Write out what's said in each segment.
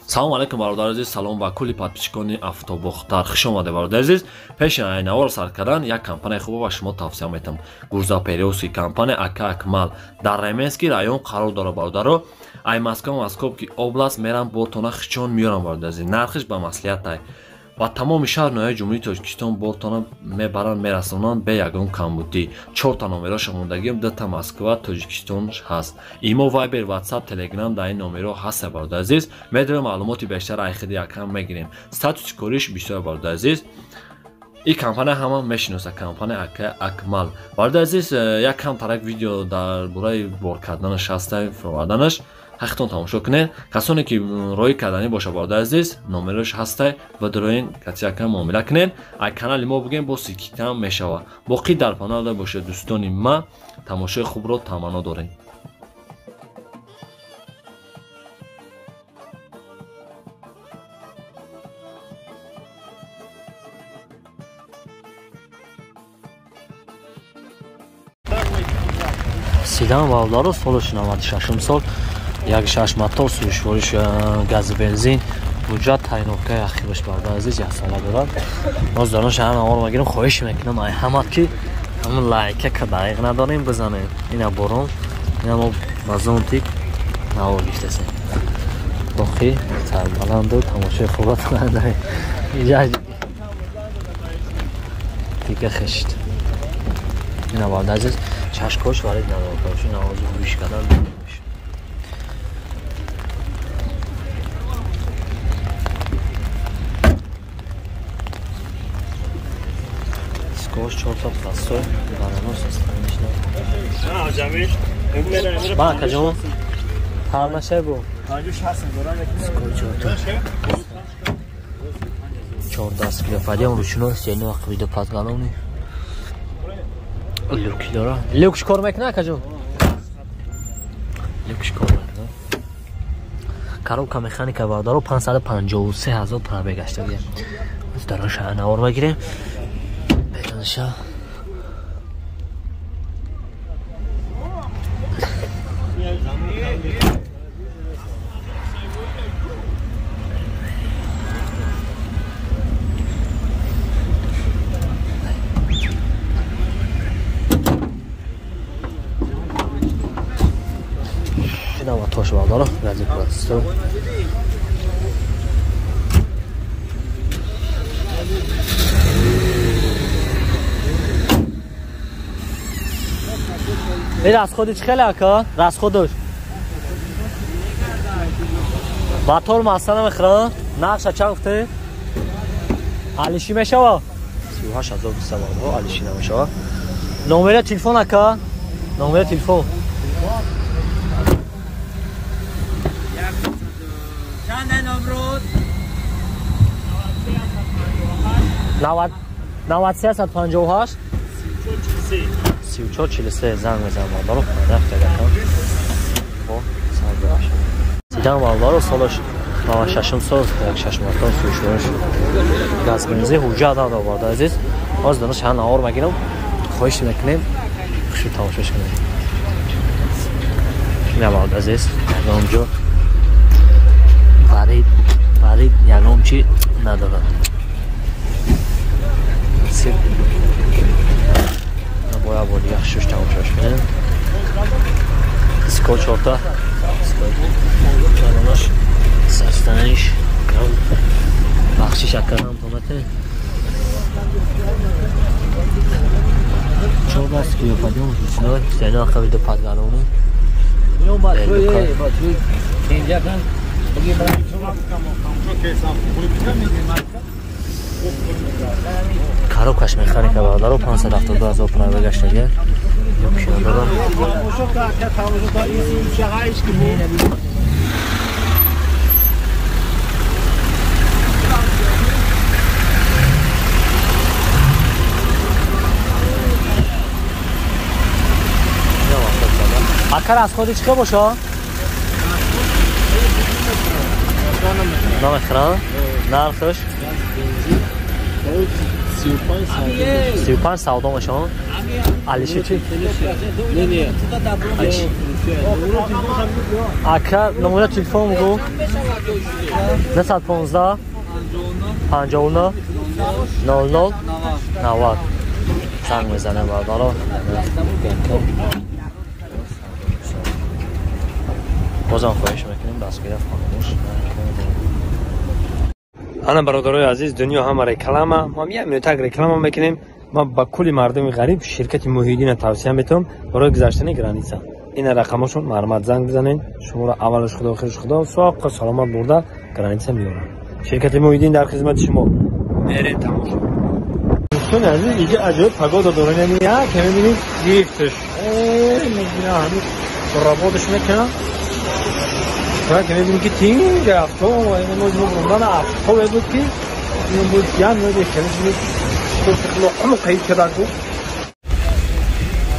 Салом алейкум, бародари азиз, салом ба кулли подписчикони Автобохтар. Хуш омадед, бародари азиз. Пеши айнавор сар кардан як компанияи хубо ба шумо тавсия метам. Грузоперевозки компания ака Акмал дар Раменский район қарор дорад, бародаро. Ай Москва, Московский область мерам бортона хичон меёрам, бародари азиз. Нархиш ба маслиҳатай. Ва тамоми шаҳр ноҳияи Ҷумҳурии Тоҷикистон бортона мебаранд, мерасонанд бе ягон камбудӣ. Чорта номероша мондагиам, дута Москва, Тоҷикистон ҳаст. Имо, Вайбер, Ватсап, Телеграм дар ин номеро ҳаст, бародари азиз. Медонем, маълумоти бештар айхиди якам мегирем. Статуси кориш бисёр, бародари азиз. Ин компания ҳама мешиноса, компания ака Акмал. Бародари азиз, як кам тарак видео дар бораи бор карданаш ҳаста, фуроварданаш. Ҳақтон тамошо кунед. Касоне ки роӣ карданӣ боша, бародари азиз, номерош ҳастай ва дороин катияка муомила кунед. Ай канали мо бигем, бо скидка мешава. Боқӣ дар паноҳ бошед, дӯстони ма. Тамошои хубро таманно дорем. Седан, бародаро, солаш 96 сол, як шаш мотор, сӯзишвориш гази бензин, ҳуҷҷат тайнокаи ахираш, бародари азиз, як сола дорад. Боз дар он шаҳр навор мегирем. Хоҳиш мекунам ай ҳамат ки ҳамун лайка ка дақиқ надорем, бизанем. Ина борон, ина мо ба зонтик навор гирифтасем. Боқӣ сарбаланду тамошои хуба дорем. Инҷа дига хешт. Ина, бародари азиз, чашкош варид надорад, чун навози ҳуш кардан. Дискош чорта простой, баранос состоянишна. Ба акаҷон, тар нашай бу. Чордаст кило подъем, ручной, сено видео подголовный. Люки дора. Люкш кор мекуна, акаҷон? Люкш кор мекуна. Коробка механика, бародаро, 553 ҳазор пробег гаштагия. Дар шаҳр навор мегирем. Беранша. Тош, бародаро, гази простой. Ин расходи чӣ хеле, ака? Расходаш? Мотор масса намехӯрад? Нархша чанд гуфтед? Алишӣ мешава? 38 ҳазор гуфта, бародаро, алишӣ намешава. Номери телефон, ака? Номери телефон? 93 58 34 43 занг мезанам, бародаро. Рафтагакам. Седан, бародаро, солаш 96 сол, як шаш мотор, сӯзишвориш газ бензин, ҳуҷҷат надорад, бародари азиз. Ҳозир дона шаҳр навор мегирам. Хоҳиш мекунем, хушу тамошош кунем. Ина, бародари азиз, ягон ҷо варид варид ягон чи надорад. Боя бо дига шуш тамошош кунем. Диско чорта. Чордонаш состояниш бахшиш акарам тонате. Чордаст кило подъем, ручной, стена видео подголовный. Коробкаш механика, бародаро, 572 ҳазор пробег гаштагия. Люкшино дорам. Ака, расходи чӣ хел боша? Намехӯрад? Нархаш? 35 савдо мешавад. Алиши чи? Не. Ака номера телефон гу. 915 59 00 90. Занг мезанем бародаро. Бозам хоҳиш мекунем дастгирӣ фаромӯш накунед. Ана бародарои азиз, дунё ҳама реклама. Мо як минутак реклама мекунем. Ман ба кулли мардуми ғариб ширкати Муҳиддина тавсия метавам барои гузаштани граница. Ина рақамошон марҳамат занг бизанед. Шуморо аввалаш худо, охираш худо соқ саломат бурда граница меорад. Ширкати Муҳиддин дар хизмати шумо. Мерем тамошо. Дӯстони азиз, иҷа аҷоиб погода дорем. Яъне як мебинед гирифташ. Мебинам ҳамин работаш мекунам. Так мебинем ки тинг авто, ин мо бурдан авто буд ки ин буд ян мебинем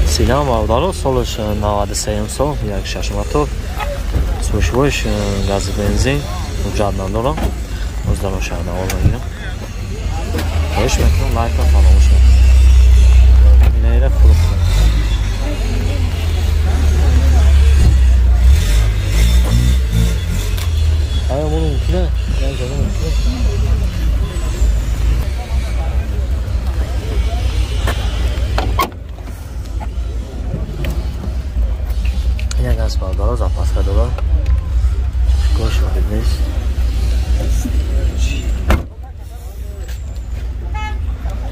Синам бародаро, солаш 93 сол, 1.6 мотор, сӯшвош гази бензин, ҳуҷҷат надорам. Боз дар шаҳрнавор мегирам. Хоҳиш мекунам лайкро фаромӯш накунед. Инаира фурӯхтам. Оё мумкин аст? Мумкин аст. Як аз бародаро запаска дорам. Гош ворид нест.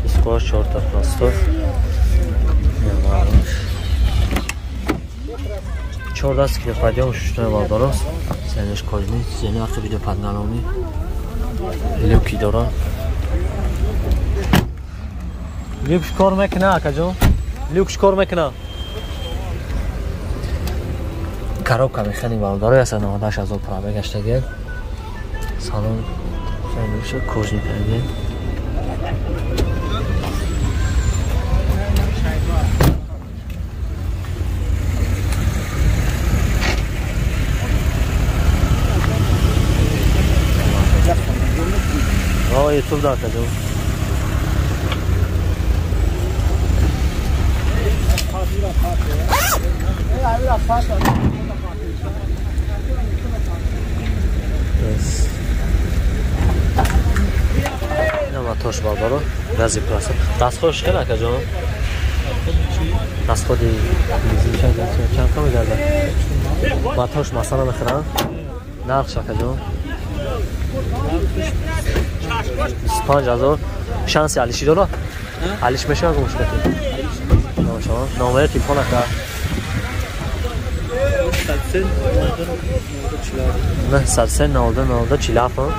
Дискош чорта простор. 14 кило подъем шуштой бародаро. Зенеш кожни, зени ақиби видео подгалони. Люки дора. Люкш кор мекуна, акаҷон? Люкш кор мекуна? Коробка механик бародаро 198 ҳазор пробег гаштагӣ. Салон зенеш кожни карда. Ютуб да акаҷон. Мотош бародаро, гази пласа. Дастхош кана акаҷон? Дастходи чанд ка мегардад? Мотош масала мехӯранд? Нархш акаҷон? 25 ҳазор. Шанси алиши дора? Алиш мешавад гумшкати? Номери телефон ака? 903 92 92 47.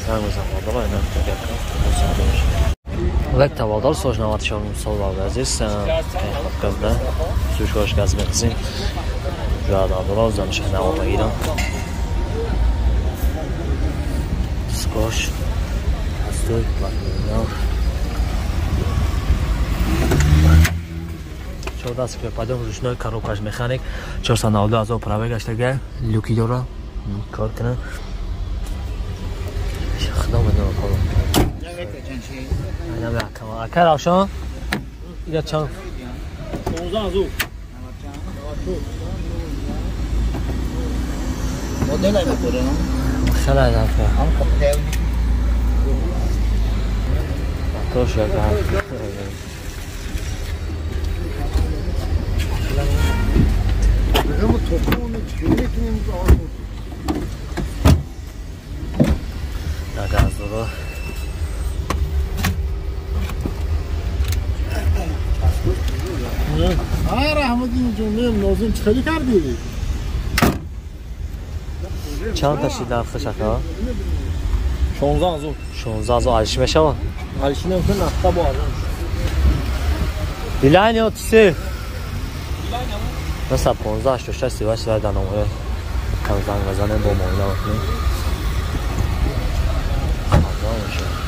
Занг бизан бародаро, ина Лек тавалдар сош 94 сол бародари азиз, газда сӯшош газ бензин. Ҷода занша навор мегирам. Скош Стой, 14 кило подъем, ручной коробкаш механик, 492 ҳазор пробег гаштага, люки дора, кор кунад. Худо медонад ҳоло. Ака Равшан? Ира чанд? 16 ҳазор. Модел ай мотора? Хеле нафар. Мотор шуда. Газ дора. Раҳматин ҷон, лозим чӣ хеле кардӣ? Чанд та шид нархаш ака? 16 ҳазор. 16 ҳазор алиш мешавад? Алиш намекунад, нафта бо арзон. Билайн ё тиси? 915 86 38 дар номер кам занг бизанем, бо муоина мекунем. Арзон мешавад.